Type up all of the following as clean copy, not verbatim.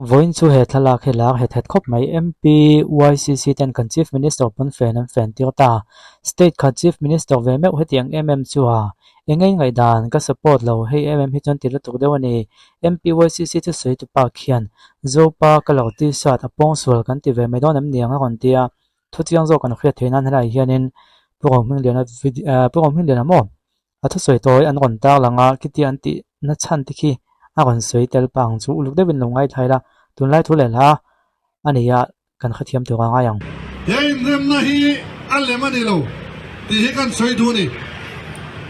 Vawiin chu he thlalak hi lar het het khawp mai. MP YCC ten kan Chief Minister pawn fen an fen tir ta. State khat Chief Minister ve meuh hetiang em em chu a eng eng ngaihdan ka support lo hei em em hi chuan ti lutuk deuh a ni. MP YCC chu sawi tu pa khian Zopa ka lo t-shirt a pawngsual kan ti ve mai dawn em niang a rawn ti a. Thuchiang zawk kan hriat theih nan helaiah hianin Pu Rohmingliana Pu Rohmingliana maw? A thusawi tawi an rawn tar lang a, khiti an tih na chhan te khi a rawn sawi tel pah ang chu uluk deuhin lo ngaithla ila, tunlai thu leh hla a ni a, kan hrethiam tur a ngai ang. He inremna hi a lem a ni lo tih hi kan sawi duh a ni.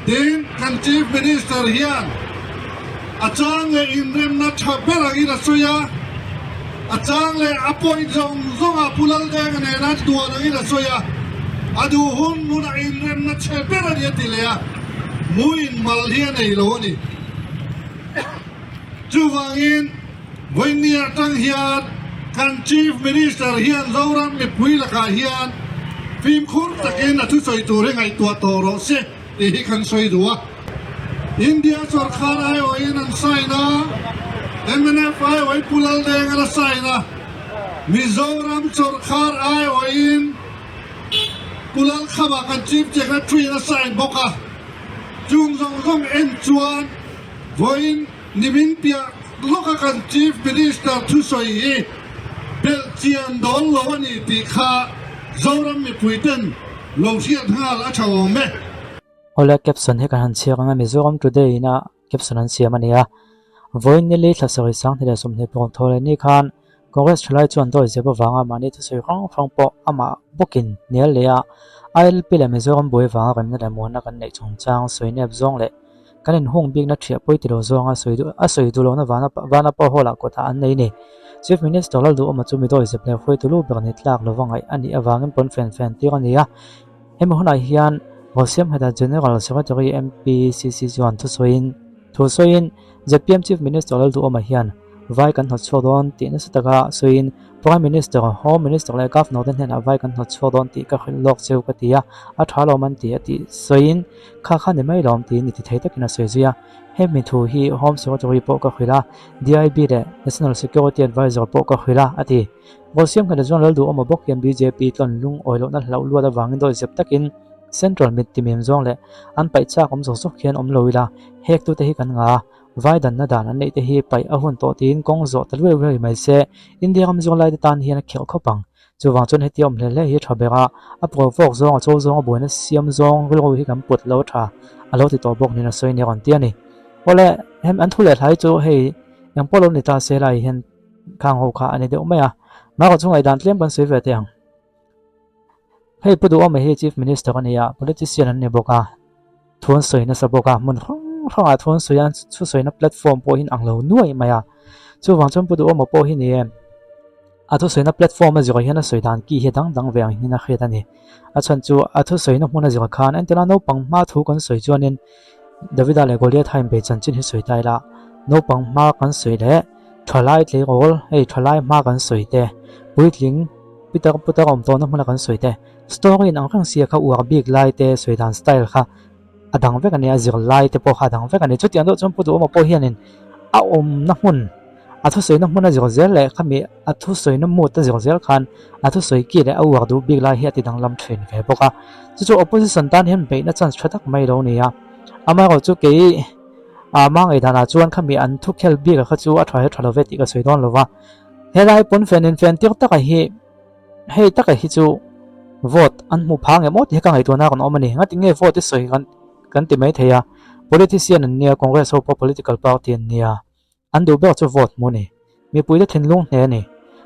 Tin, kan Chief Minister hian a chang leh inremna tha ber angin a sawi a, a chang leh a point zawng zawngah Pu Laldenga nena duan angin a sawi a, a duh hun hunah inremna chhe ber a ni a ti leh a, hmuin mal hi a nei lo a ni. Chuvangin vawiin atang hian kan Chief Minister hian Zoram mipui lakah hian fimkhur takin a thusawi tur hi ngaihtuah tawh rawh se tih hi kan sawi duh a. India sawrkar aiawhin an sign a, mnf aiawhin Pu Laldenga a sign a, Mizoram sawrkar aiawhin Pu Lalkhama kan Chief Secretary in a sign bawk a. Chung zawng zawng en chuan vawiin nimin piah lawka kan Chief Minister thusawi hi belh chian dawn lo a ni tih kha Zoram mipuiten lo hriat nghal a tha awm e. Awle caption hi kan han chhiar ang a, Mizoram Today ina caption an siam a ni a. Vawiin nili thla sarih 20 leh 20 pawng thaw leh ni khan Congress thalai chuan dawi zep avanga mahni thusawi hrang hrang pawh amah bawkin hnial leh a, ILP leh Mizoram buai vanga remna leh muanna kan neih chungchang sawi nep zawng leh kan inhung bikna thiah pawi ti lo zawnga sawi duh a sawi duh lohna vana vana pawh hall ah kawtah an nei a ni. Chief Minister Lalduhawma chu mi dawi zep leh hruaitu lu ber ni tlak lova ngaih a nih avangin pawn fen fen tir a ni a. Hemi hunah hian Rosiamheta General Secretary MPCC chuan thusawiin thusawiin zpm Chief Minister Lalduhawma hian vai kan hnawtchhuak dawn tih nasa taka sawiin Prime Minister, Home Minister leh Governor te hnenah vai kan hnawtchhuak dawn tih ka hrilh lawk cheu ka ti a, a tha lawm an ti a tih sawiin kha kha ni mai lawm tiin i ti thei takin a sawi zui a. Hemi thu hi Home Secretary pawh ka hrilh a, DIB leh National Security Advisor pawh ka hrilh a, a ti. Bawlsiam khat chuan Lalduhawma bawk hian bjp tlawn lungawi lohna hlauh luat avangin dawi zep takin Central mit timim zawng leh an paih chak awm zawk zawk hian awm lo ila, hek tute hi kan nga, vai danna dan an neih te hi paih a hun tawh tiin kawng zawh ta luai luai mai se, India ram zawng laite tan hian a khelh khawp ang. Chuvang chuan hetia awm hle hle hi tha ber a, a pawlvawk zawng a chaw zawng a buaina siam zawng rilru hi kan put lo tha a lo ti tawh bawk niin a sawi nia rawn ti a ni. Awle, hem an thu leh hlai chu hei engpawh lo ni ta se lai hian Khang ho kha a ni deuh mai a, Marco chu ngaihdan tlem kan sawi ve teh ang. Hei Pu Duhawma hi Chief Minister a ni a, politician an ni bawk a, thu an sawi nasa bawk a, hmun hrang hrangah thu an sawi a, thu sawina platform pawh hi an ang lo nuai mai a. Chuvang chuan Pu Duhawma pawh hi ni e, a thusawina platform a zirah hian a sawi dan ki hi a dang dang ve ang hian a hriat a ni. A chhan chu a thusawina hmun a zirah khan entirna naupang hma thu kan sawi chuanin Davida leh Goliath hain bei chanchin hi sawi ta ila, naupang hma kan sawi leh thalai tleirawl hei thalai hma kan sawi te, puitling pitar putar awm tawhna hmuna kan sawi te, story in ang reng sia kha uar bik lai te sawi dan style kha a dang vek a ni a, zirlai te pawh kha a dang vek a ni. Chutiang deuh chuan Pu Duhawma pawh hianin a awmna hmun a thusawina hmun a zir zel leh khami a thusawina mood a zir zel khan a thusawi ki leh a uar duh bik lai hi a ti danglam thin ve bawk a. Chu chu opposition tan hian beihna chance tha tak mai lo ni a. Amaherawhchu kei ah hmangaih danah chuan khami an thu khel bik a kha chu a tha he tha lo ve tih ka sawi dawn lo va. Helai pawn fen in fen tir taka hi hei taka hi chu vote an hmu phang em aw tih hi ka ngaihtuahna kan awm a ni. Ngatinge vote i sawi kan kan ti mai thei a. Politician an nia Congress ho pawh political party an nia. An duh ber chu vote hmu a ni. Mipuite thinlung hle a ni.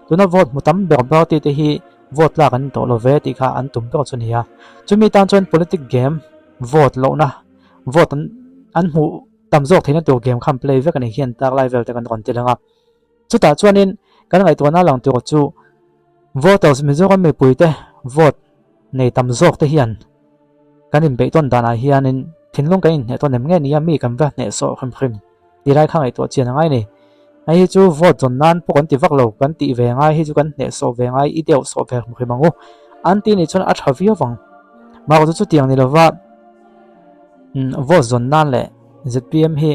Tuna vote hmu tam ber party te hi vote lak an ni tawh lo ve tih kha an tum ber chu a ni a. Chumi tan chuan politic game vote lohna vote an an hmuh tam zawk theihna tur game kha an play vek a ni hian tak lai vel te kan rawn ti lang a. Chutah chuanin kan ngaihtuahna lang tur chu voters Mizoram mipuite vote nei tam zawk te hian kan inbeih tawn danah hianin thinlung kan inhneh tawn em nge nia mi kan va hnehsawh hrim hrim. Ti lai kha ngaihtuah chian a ngai ni. Hei hi chu vote zawn nan pawh kan ti vak lo, kan tih ve ngai hi chu kan hnehsawh ve ngai, i deuh sawh ve hrim ang u. An ti nih chuan a tha viau vang. Mahse chu chutiang ni lova vote zawn nan leh zpm hi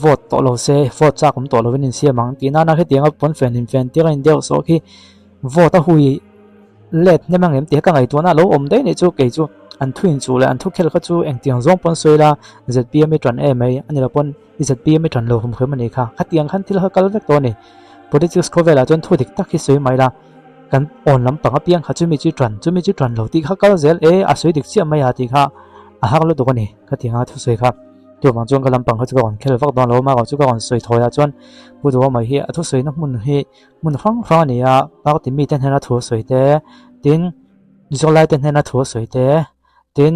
Vote tawh lo se, vote chak awm tawh lovin insiam ang tih nana hetianga pawnfen infen tir a in deuh sawh khi vote a hui let hnem ang em tih ka ngaihtuahna a lo awm daih nih chu kei chu an thu inchuh leh an thu khel kha chu engtiang zawng pawn sawi la zpm i tan em mai a ni lo pawn i zpm i tan lo hum hrim a nih kha khatiang khan thil kha kal vek tawh a ni politics khawvelah chuan thu dik tak hi sawi mai la kan awn lampang apiang kha chumi chu tan chumi chu tan lo tih kha kal zel e a sawi dik chiah mai a tih kha a har lutuk a ni khatianga thusawi kha. Chuvang chuan ka lampang kha chu ka rawn khel vak dawn lo a, amaherawhchu ka rawn sawi thawi ah chuan Pu Duhawma hi a thusawina hmun hi hmun hrang hrang a ni a, party mite hnena thu a sawi te, tin zirlai te hnena thu a sawi te, tin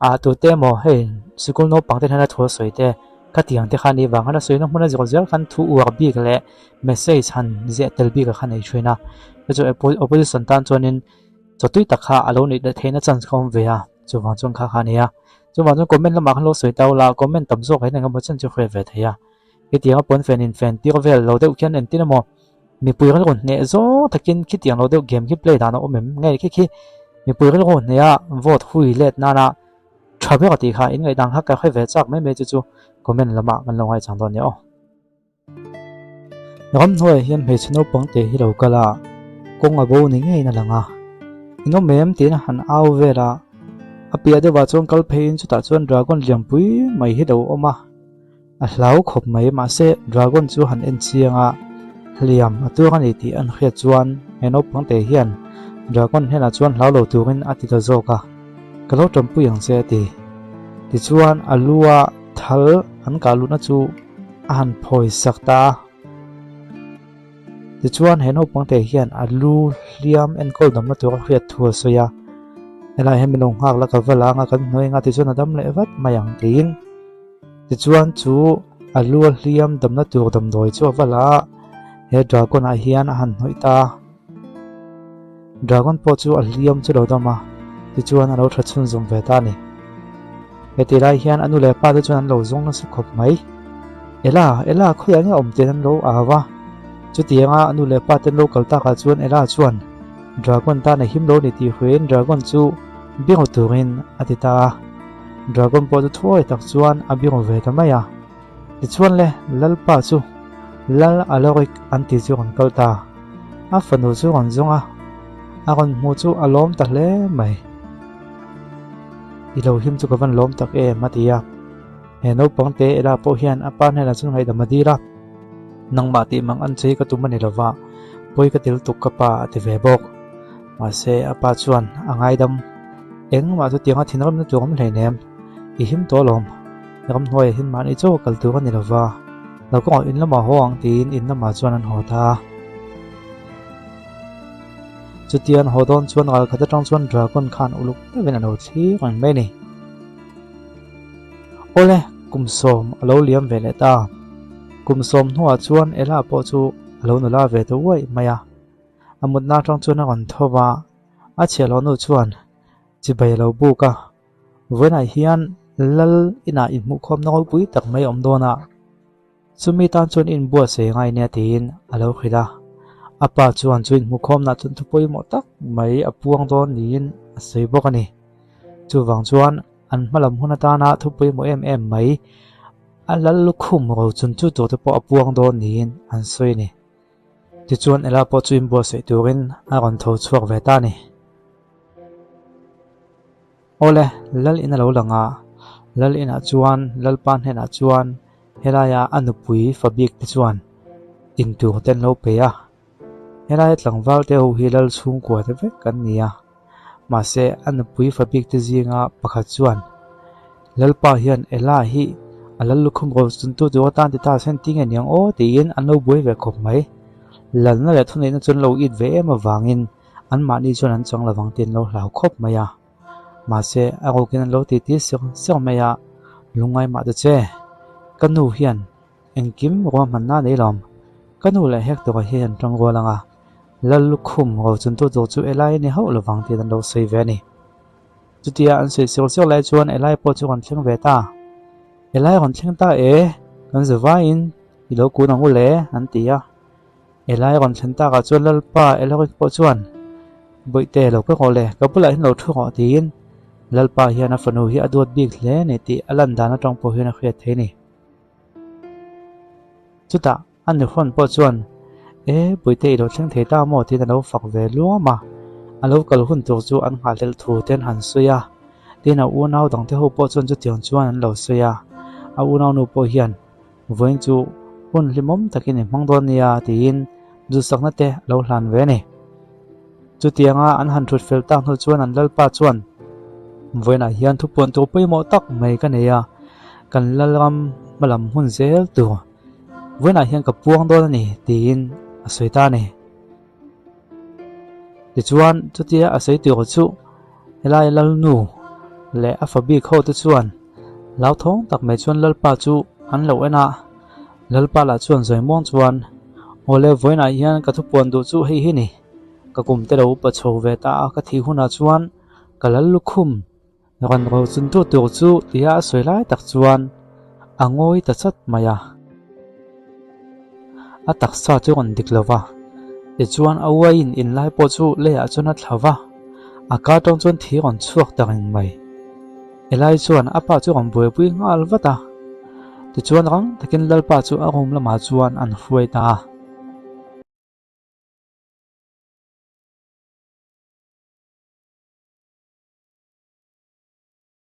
ah tute emaw hei sikul naupang te hnena thu a sawi te khatiang te kha a nih vang khan a sawina hmun a zir zel khan thu uar bik leh message han ziah tel bik ah khan a ei thin a, chu chu opposition tan chuanin chaw tui tak kha a lo neih theihna chance kha a awm ve a, chuvang chuan kha kha a ni a. Chuvang chuan comment lamah khan lo sawi tau la, comment tam zawk hian engemaw chen chu hriat ve thei a. Hetianga pawnfen infen tir vel lo deuh khian entin emaw mipui rilru hneh zawng takin khitiang lo deuh game khi play dan a awm em? Nge khi khi mipui rilru hneha vote hui let nana tha ber tih kha in ngaihdan kha ka hre ve chak mai mai chu chu comment lamah kan lo ngaichang dawn nia aw. Ramhnuaiah hian hmeichhe naupang te hi lo kal a, kawng a bo ni ngeiin a lang a. In awm em tiin a han au vel a, a piah deuhah chuan kal pheiin chutah chuan dragon lianpui mai hi lo awm a, a hlau khawp mai mahse dragon chu han en chiang a, hliam a tur a ni tih an hriat chuan he naupang te hian dragon hnenah chuan hlau lo turin a ti ta zawk a, ka lo tanpui ang che a ti. Tichuan a lu a thal an kah luhna chu. a han phawi sak ta a. Tichuan he naupang te hian a lu hliam enkawl damna tur a hriat thu a sawi a, helai hian min lo nghak la ka va la anga kan hnuai anga tichuan a dam leh vat mai ang tiin. Tichuan chu a lu a hliam damna tur damdawi chu a va la a, he dragon ah hian a han hnawih ta a. Dragon pawh chu a hliam chu lo dam a, tichuan a lo tha chhunzawm ve ta a ni. Heti lai hian a nu leh pa te chuan an lo zawng nasa khawp mai. Ella, Ella, khawiah nge awm tiin an lo au a. Chutianga a nu leh pa te an lo kal takah chuan Ella chuan Dragon tan a him lo ni tih hruaiin Dragon chu biru turin a ti ta a. Dragon pawh chu thuawi tak chuan a biru ve ta mai a. Tichuan le, Lalpa chu Lal Alaric an tih chu rawn kal ta. A fanu chu rawn zawng a, a rawn hmuh chu a lawm ta hle mai. I lo him chu ka van lawm tak em a ti a. He naupang te Ella pawh hian a pa hnenah chuan ngaihdam a dil a, Nangmah tih mang an che hi ka tum a ni lova, pawi ka til tuk ka pa a ti ve bawk. Mahse a pa chuan a ngaidam. Engmah chutianga thinrimna tur awm hleinem, i him tawh alawm. Ramhnuaiah hian mahni chaw kal tur a ni lova, lo kawngah in lamah haw ang tiin in lamah chuan an haw ta a. Chutia an haw dawn chuan ral khat atang chuan Dragon khan uluk deuhin a lo thlir reng mai a ni. Awle, kum sawm a lo liam ve leh ta. Kum sawm hnuah chuan Ella pawh chu a lo nula ve ta uaih mai a. A mutna atang chuan a rawn tho va, a chhiahhlawh nu chuan chibai a lo buk a. Vawiinah hian Lal inah inhmuhkhawmna ropui tak mai a awm dawn a, chumi tan chuan inbuatsaih ngai nia tiin a lo hrilh a. A pa chuan chu inhmuhkhawmnaah chuan thu pawimawh tak mai a puang dawn niin a sawi bawk a ni. Chuvang chuan an hmalam hun atana thu pawimawh em em mai a Lal lukhum rochun chu turte pawh a puang dawn niin an sawi a ni. Tichuan Ella pawh chu inbuatsaih turin a rawn tho chhuak ve ta a ni. Awle, Lal in a lo lang a, Lal inah chuan Lalpa hnenah chuan helaia a nupui fa bik te chuan intur te an lo pe a, helaia tlangval te ho hi Lal chhungkua te vek an ni a, mahse a nupui fa bik te zinga pakhat chuan Lalpa hian Ella hi a lal lukhum rawn chuntu tur atan ti ta sen ti nge niang aw tiin an lo buai ve khawp mai. Lalna leh thuneihna chu an lo it ve em avangin Anmahni chuan an chang lovang tih an lo hlau khawp mai a, mahse a rukin an lo ti ti siak siak mai a, lungngai mah ta che, ka nu hian engkim ruahmanna a nei lawm, ka nu leh Hector-a hi an tang rual ang a, Lal lukhum rochun tu tur chu Eli a ni hauh lovang tih an lo sawi ve a ni. Chutia an sawi siak siak lai chuan Eli pawh chu rawn thleng ve ta, Eli rawn thleng ta e, kan zavaiin i lo kun ang u le an ti a. Helai rawn thlen takah chuan Lalpa Elorin pawh chuan, Bawihte lo ka rawh le, ka bulah hian lo thu rawh tiin Lalpa hian a fanu hi a duat bik hle a ni tih a lan dan atang pawh hian a hriat thei a ni. Chutah a nuhrawn pawh chuan, E, Puite i lo thleng thei ta maw? tiin a lo fak ve luam a. A lo kal hun tur chu an nghahhlelh thu te an han sawi a. Tin, a unau dangte ho pawh chuan chutiang chuan an lo sawi a. A unaunu pawh hian, Vawiin chu hun hlimawm takin i hmang dawn nia tiin duhsakna te a lo hlan ve a ni. Chutianga an han thut fel tak hnu chuan an lalpa chuan, Vawiinah hian thupuan tur pawimawh tak mai ka nei a, kan lalram hmalam hun zel tur vawiinah hian ka puang dawn a ni tiin a sawi ta a ni. Tichuan chutia a sawi tur chu helai lalnu leh a fa bik ho te chuan hlauthawng tak mai chuan lalpa chu an lo en a, lalpa lah chuan zawimuang chuan Awle vawiinah hian ka thupuan duh chu hei hi ni, ka kum te lo upa chho ve ta a ka thih hunah chuan ka lal lukhum Rawn rochun tu tur chu tia a sawi lai tak chuan a ngawi ta chat mai a. A taksa chu rawn dik lo va, tichuan a uaiin inlai pawh chu leiah chuan a thla va, a ka tawng chuan thi rawn chhuak ta reng mai. Elai chuan a pa chu rawn buaipui nghal vat a, tichuan rang takin Lalpa chu a room lamah chuan an hruai ta a.